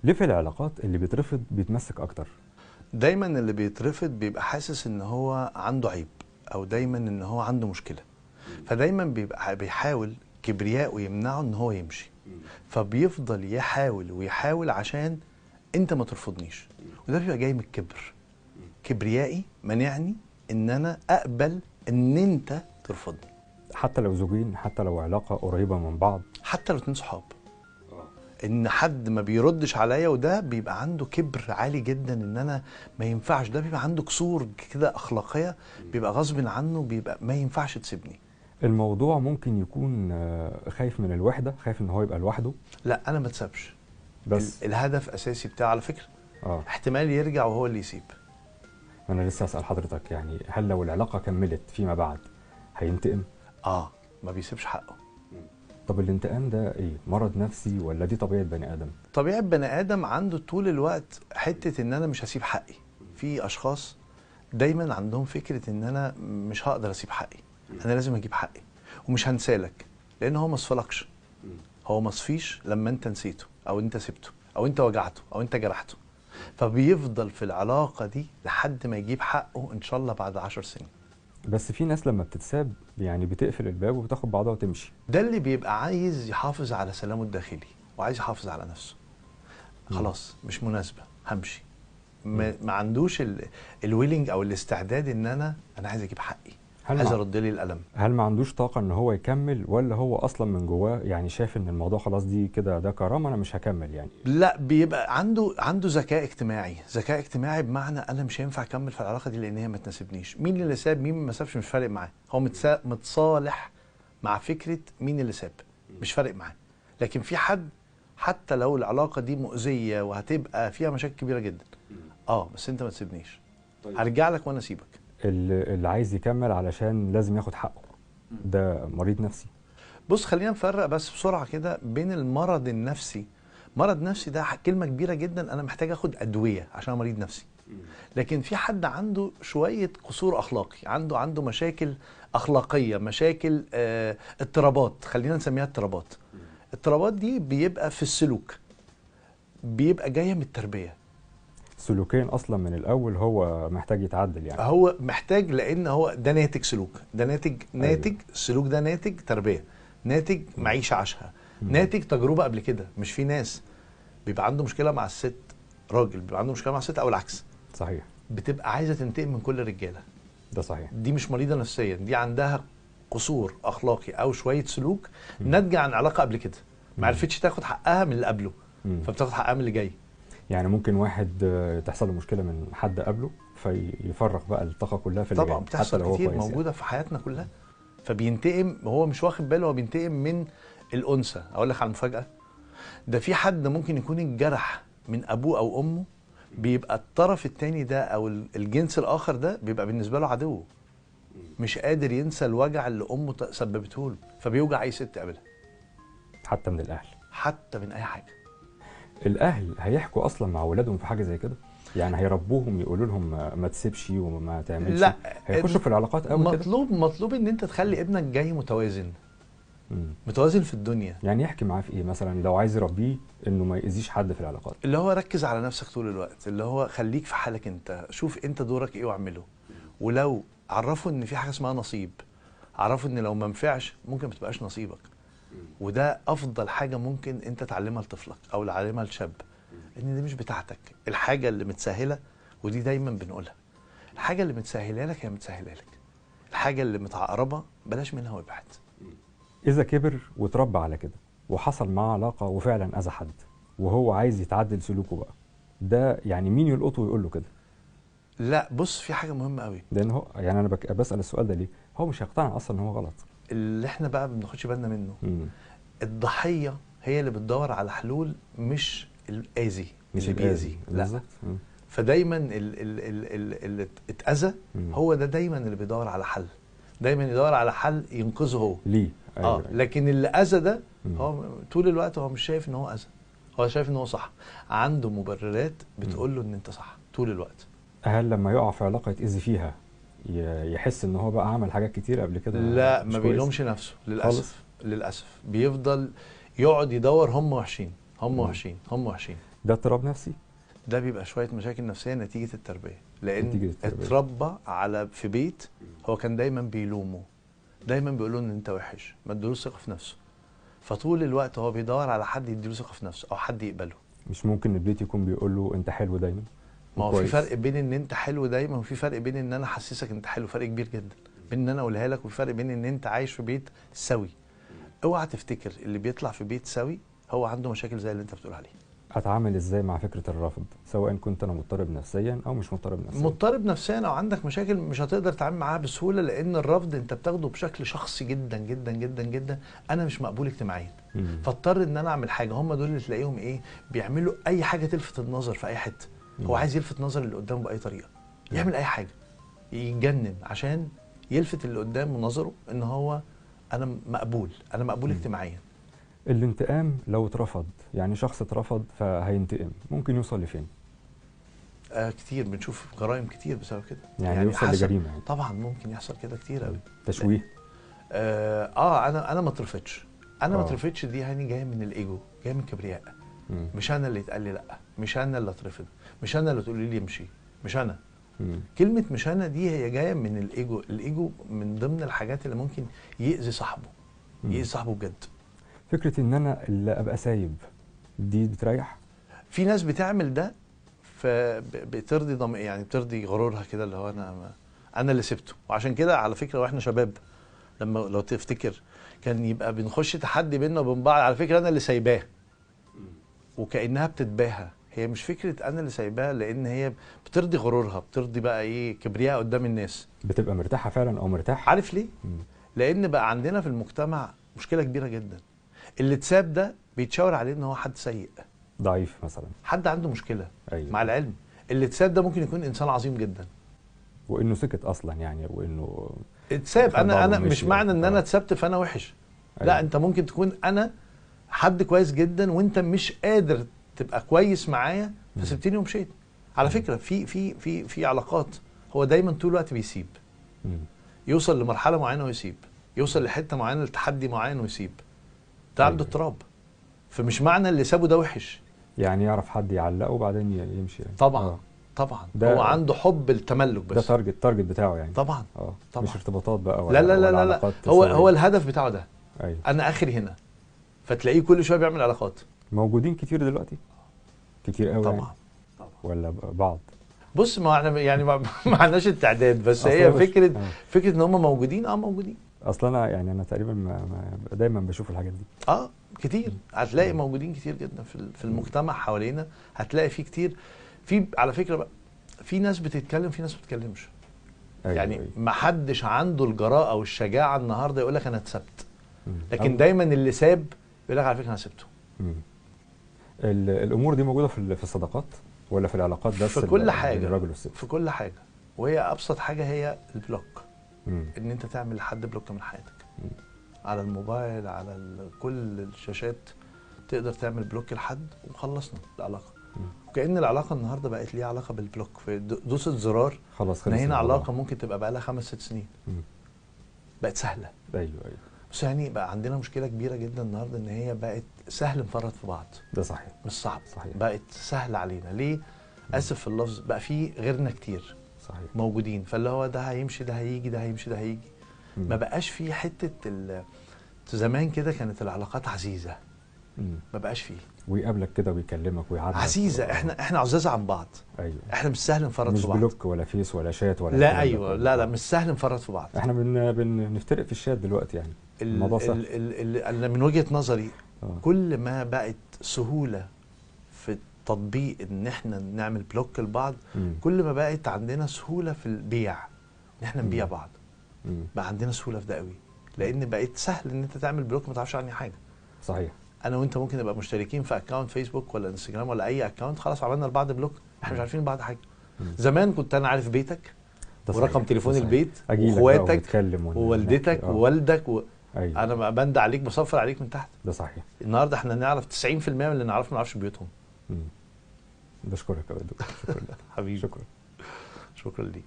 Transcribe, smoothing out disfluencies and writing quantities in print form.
ليه في العلاقات اللي بيترفض بيتمسك اكتر؟ دايما اللي بيترفض بيبقى حاسس ان هو عنده عيب، او دايما ان هو عنده مشكلة، فدايما بيبقى بيحاول كبرياءه يمنعه ان هو يمشي، فبيفضل يحاول ويحاول عشان انت ما ترفضنيش. وده بيبقى جاي من الكبر. كبريائي منعني ان انا اقبل ان انت ترفضني. حتى لو زوجين، حتى لو علاقة قريبه من بعض، حتى لو اتنين صحاب، ان حد ما بيردش عليا، وده بيبقى عنده كبر عالي جدا ان انا ما ينفعش. ده بيبقى عنده كسور كده اخلاقية، بيبقى غصب عنه، بيبقى ما ينفعش تسيبني. الموضوع ممكن يكون خايف من الوحدة، خايف ان هو يبقى لوحده. لا انا ما اتسابش، بس الهدف اساسي بتاعه على فكرة احتمال يرجع وهو اللي يسيب. انا لسه اسال حضرتك، يعني هل لو العلاقة كملت فيما بعد هينتقم؟ ما بيسيبش حقه. طب الانتقام ده ايه؟ مرض نفسي ولا دي طبيعة بني ادم؟ طبيعة بني ادم عنده طول الوقت حتة ان انا مش هسيب حقي. في اشخاص دايما عندهم فكرة ان انا مش هقدر اسيب حقي، انا لازم اجيب حقي ومش هنسالك، لان هو ما صفلكش، هو ما صفيش لما انت نسيته او انت سبته او انت وجعته او انت جرحته، فبيفضل في العلاقة دي لحد ما يجيب حقه ان شاء الله بعد 10 سنين. بس في ناس لما بتتساب يعني بتقفل الباب وبتاخد بعضها وتمشي. ده اللي بيبقى عايز يحافظ على سلامه الداخلي وعايز يحافظ على نفسه. خلاص مش مناسبة همشي. ما عندوش ال willing او الاستعداد ان انا عايز اجيب حقي، عايز ارد لي الالم. هل ما عندوش طاقة ان هو يكمل، ولا هو اصلا من جواه يعني شايف ان الموضوع خلاص دي كده ده كرامة انا مش هكمل يعني؟ لا، بيبقى عنده ذكاء اجتماعي. ذكاء اجتماعي بمعنى انا مش هينفع اكمل في العلاقة دي لان هي ما تناسبنيش. مين اللي ساب مين ما سابش مش فارق معاه، هو متصالح مع فكرة مين اللي ساب، مش فارق معاه. لكن في حد حتى لو العلاقة دي مؤذية وهتبقى فيها مشاكل كبيرة جدا، بس انت ما تسيبنيش، هرجع لك وانا اسيبك. اللي عايز يكمل علشان لازم ياخد حقه ده مريض نفسي. بص، خلينا نفرق بس بسرعة كده بين المرض النفسي. مرض نفسي ده كلمة كبيرة جدا، انا محتاج اخد ادوية عشان مريض نفسي. لكن في حد عنده شوية قصور اخلاقي، عنده مشاكل اخلاقية، مشاكل اضطرابات، خلينا نسميها اضطرابات. الاضطرابات دي بيبقى في السلوك، بيبقى جاية من التربية. سلوكيا اصلا من الاول هو محتاج يتعدل يعني. هو محتاج، لان هو ده ناتج سلوك، ده ناتج ناتج السلوك ده ناتج تربيه، ناتج معيشة عاشها، ناتج تجربه قبل كده. مش في ناس بيبقى عنده مشكلة مع الست، راجل بيبقى عنده مشكلة مع الست او العكس. صحيح. بتبقى عايزه تنتقم من كل الرجالة. ده صحيح. دي مش مريضه نفسيا، دي عندها قصور اخلاقي او شوية سلوك ناتجة عن علاقة قبل كده، ما عرفتش تاخد حقها من اللي قبله، فبتاخد حقها من اللي جاي. يعني ممكن واحد تحصل له مشكلة من حد قبله فيفرغ بقى الطاقة كلها في اللي جاي. طبعا بتحصل كتير، موجودة يعني في حياتنا كلها. فبينتقم، وهو مش واخد باله هو بينتقم من الانثى. اقول لك على المفاجاة، ده في حد ممكن يكون اتجرح من ابوه او امه، بيبقى الطرف الثاني ده او الجنس الاخر ده بيبقى بالنسبة له عدوه، مش قادر ينسى الوجع اللي امه سببته له، فبيوجع اي ست قابلها، حتى من الاهل، حتى من اي حاجة. الاهل هيحكوا اصلا مع اولادهم في حاجة زي كده؟ يعني هيربوهم يقولوا لهم ما تسيبش وما تعملش؟ لا، هيخشوا في العلاقات قوي كده. مطلوب ان انت تخلي ابنك جاي متوازن. متوازن في الدنيا. يعني يحكي معاه في ايه مثلا لو عايز يربيه انه ما يأذيش حد في العلاقات؟ اللي هو ركز على نفسك طول الوقت، اللي هو خليك في حالك انت، شوف انت دورك ايه واعمله. ولو عرفوا ان في حاجة اسمها نصيب، عرفوا ان لو ما نفعش ممكن ما تبقاش نصيبك. وده افضل حاجة ممكن انت تعلمها لطفلك او تعلمها لشاب، ان دي مش بتاعتك. الحاجة اللي متسهله، ودي دايما بنقولها، الحاجة اللي متسهله لك هي متسهله لك، الحاجة اللي متعقربه بلاش منها وابعد. اذا كبر وتربى على كده وحصل معاه علاقة وفعلا اذى حد وهو عايز يتعدل سلوكه بقى، ده يعني مين يلقطه ويقول له كده؟ لا بص، في حاجة مهمة قوي، لان هو يعني انا بسال السؤال ده ليه؟ هو مش هيقتنع اصلا ان هو غلط. اللي احنا بقى ما بناخدش بالنا منه، الضحية هي اللي بتدور على حلول، مش الاذي، مش اللي بيأذي. لا، فدايما اللي اتأذى هو ده دايما اللي بيدور على حل، دايما يدور على حل ينقذه هو ليه. أيوة. لكن اللي اذى ده هو طول الوقت هو مش شايف ان هو اذى، هو شايف ان هو صح، عنده مبررات بتقول له ان انت صح طول الوقت. هل لما يقع في علاقة يتأذي فيها يحس ان هو بقى عمل حاجات كتير قبل كده؟ لا، ما بيلومش نفسه للاسف خالص. للاسف بيفضل يقعد يدور هم وحشين، هم وحشين، هم وحشين. ده اضطراب نفسي؟ ده بيبقى شوية مشاكل نفسية نتيجة التربية، لان اتربى على في بيت هو كان دايما بيلومه، دايما بيقول له ان انت وحش، ما ادولوش ثقة في نفسه، فطول الوقت هو بيدور على حد يديله ثقة في نفسه او حد يقبله. مش ممكن البيت يكون بيقول له انت حلو دايما؟ ما هو في فرق بين ان انت حلو دايما وفي فرق بين ان انا احسسك انت حلو، فرق كبير جدا بين ان انا اقولها لك وفي فرق بين ان انت عايش في بيت سوي. اوعى تفتكر اللي بيطلع في بيت سوي هو عنده مشاكل زي اللي انت بتقول عليه. اتعامل ازاي مع فكرة الرفض، سواء كنت انا مضطرب نفسيا او مش مضطرب نفسيا؟ مضطرب نفسيا او عندك مشاكل مش هتقدر تتعامل معاها بسهولة، لان الرفض انت بتاخده بشكل شخصي جدا جدا جدا جدا. انا مش مقبول اجتماعيا، فاضطر ان انا اعمل حاجة. هم دول اللي تلاقيهم ايه، بيعملوا اي حاجة تلفت النظر في اي حتة. هو عايز يلفت نظر اللي قدامه باي طريقه، يعمل اي حاجة، يتجنن عشان يلفت اللي قدامه نظره ان هو انا مقبول، انا مقبول اجتماعيا. الانتقام لو اترفض، يعني شخص اترفض فهينتقم، ممكن يوصل لفين؟ كتير بنشوف جرائم كتير بسبب كده. يعني يوصل لجريمة يعني. طبعا ممكن يحصل كده كتير قوي. تشويه. انا ما اترفضش، انا ما اترفضش دي يعني جاية من الايجو، جاية من كبرياء. مش انا اللي اتقال لي لا، مش انا اللي اترفض، مش انا اللي تقولي لي امشي، مش انا. كلمة مش انا دي هي جاية من الايجو. الايجو من ضمن الحاجات اللي ممكن يأذي صاحبه، يأذي صاحبه بجد. فكرة ان انا اللي ابقى سايب دي بتريح؟ في ناس بتعمل ده فبترضي يعني بترضي غرورها كده، اللي هو انا اللي سبته. وعشان كده على فكرة واحنا شباب لما لو تفتكر كان يبقى بنخش تحدي بينا وبين بعض، على فكرة انا اللي سايباه، وكانها بتتباهى. هي مش فكرة انا اللي سايباها، لان هي بترضي غرورها، بترضي بقى ايه، كبرياء قدام الناس. بتبقى مرتاحة فعلا او مرتاح. عارف ليه؟ لان بقى عندنا في المجتمع مشكلة كبيرة جدا، اللي اتساب ده بيتشاور عليه ان هو حد سيء، ضعيف مثلا، حد عنده مشكلة. أيوة. مع العلم اللي اتساب ده ممكن يكون انسان عظيم جدا، وانه سكت اصلا يعني، وانه اتساب. انا مش معنى ان انا اتسبت فانا وحش. أيوة. لا، انت ممكن تكون انا حد كويس جدا وانت مش قادر تبقى كويس معايا فسبتني ومشيت. على فكرة في في في في علاقات هو دايما طول الوقت بيسيب، يوصل لمرحلة معينة ويسيب، يوصل لحته معينة، لتحدي معين ويسيب. ده عنده اضطراب. فمش معنى اللي سابه ده وحش، يعني يعرف حد يعلقه وبعدين يمشي يعني. طبعا طبعا هو عنده حب التملك بس، ده target بتاعه يعني. طبعا طبعا مش ارتباطات بقى ولا لا لا لا لا, لا. هو الهدف بتاعه ده. أيوة. انا اخري هنا، فتلاقيه كل شوية بيعمل علاقات. موجودين كتير دلوقتي، كتير قوي. طبعا يعني. طبعا. ولا بعض. بص، ما احنا يعني ما عندناش التعداد، بس هي فكرة فكرة ان هم موجودين. موجودين. اصل انا يعني انا تقريبا ما دايما بشوف الحاجات دي. كتير هتلاقي موجودين كتير جدا في المجتمع حوالينا، هتلاقي فيه كتير. في على فكرة بقى في ناس بتتكلم، في ناس ما بتتكلمش. أيوة. يعني ما حدش عنده الجراءة والشجاعة النهارده يقول لك انا اتسبت، لكن دايما اللي ساب يقول لك على فكرة انا سبته. الامور دي موجودة في الصداقات ولا في العلاقات بس؟ في كل حاجة، الراجل والست، في كل حاجة. وهي ابسط حاجة هي ال block، ان انت تعمل لحد block من حياتك. على الموبايل، على كل الشاشات تقدر تعمل block لحد وخلصنا العلاقة. وكأن العلاقة النهارده بقت ليها علاقة بال block، في دوسة زرار خلاص نهينا علاقة ممكن تبقى بقى لها 5 6 سنين. بقت سهلة. ايوه ايوه. بس يعني بقى عندنا مشكلة كبيرة جدا النهارده، ان هي بقت سهل نفرط في بعض. ده صحيح، مش صعب. صحيح. بقت سهل علينا. ليه؟ اسف في اللفظ، بقى في غيرنا كتير. صحيح. موجودين، فاللي هو ده هيمشي ده هيجي ده هيمشي ده هيجي. ما بقاش في حتة زمان كده كانت العلاقات عزيزه. ما بقاش فيه. ويقابلك كده ويكلمك ويعاتبك. عزيزه. احنا عزاز عن بعض. ايوه. احنا مش سهل نفرط في بعض. مش block ولا فيس ولا شات ولا لا. ايوه. لا لا، مش سهل نفرط في بعض. احنا بنفترق في الشات دلوقتي يعني. الموضوع سهل. انا من وجهه نظري كل ما بقت سهولة في التطبيق ان احنا نعمل block لبعض، كل ما بقت عندنا سهولة في البيع، ان احنا نبيع بعض. بقى عندنا سهولة في ده قوي، لان بقيت سهل ان انت تعمل block ما تعرفش عني حاجة. صحيح. انا وانت ممكن نبقى مشتركين في account فيسبوك ولا انستجرام ولا اي account، خلاص عملنا لبعض block، احنا مش عارفين بعض حاجة. زمان كنت انا عارف بيتك ورقم تليفون البيت واخواتك ووالدتك ووالدك أيوة. انا بند عليك، بصفر عليك من تحت. ده صحيح. النهارده احنا نعرف 90% من اللي نعرفه ما نعرفش بيوتهم. بشكرك يا دكتور. شكرا. حبيبي شكرا. شكرا ليك.